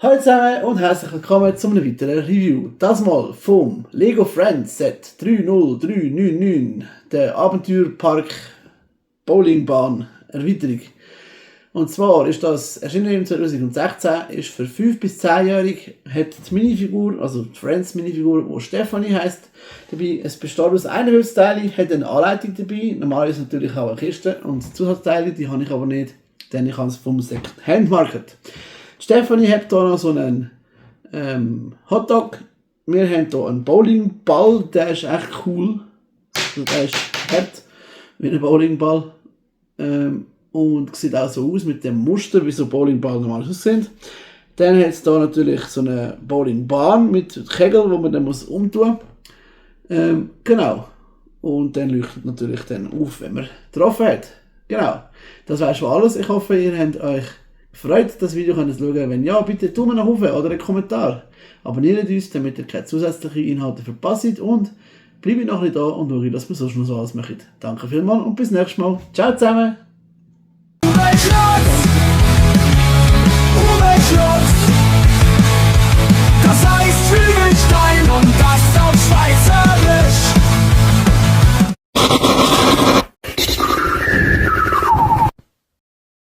Hallo zusammen und herzlich willkommen zu einem weiteren Review. Das mal vom Lego Friends Set 30399, der Abenteuerpark Bowlingbahn Erweiterung. Und zwar ist das erschienen im 2016, ist für 5- bis 10-Jährige, hat die Minifigur, also die Friends Minifigur, die Stefanie heisst, dabei. Es besteht aus einer Hilfsteile, hat eine Anleitung dabei, normalerweise natürlich auch eine Kiste und Zusatzteile, die habe ich aber nicht, denn ich habe es vom Second-Hand-Market. Stefanie hat hier noch so einen Hotdog. Wir haben hier einen Bowlingball, der ist echt cool. Also der ist hart wie ein Bowlingball. Und sieht auch so aus mit dem Muster, wie so Bowlingball normal aussehen. Dann hat es hier natürlich so eine Bowlingbahn mit Kegel, wo man dann umtun muss. Genau. Und dann leuchtet natürlich dann auf, wenn man getroffen hat. Genau. Das wäre schon alles. Ich hoffe, ihr habt euch gefreut, das Video zu schauen. Wenn ja, bitte Daumen nach oben oder einen Kommentar. Abonniert uns, damit ihr keine zusätzlichen Inhalte verpasst. Und bleibt noch ein bisschen da und schaut, dass wir sonst noch so alles machen. Danke vielmals und bis nächstes Mal. Ciao zusammen!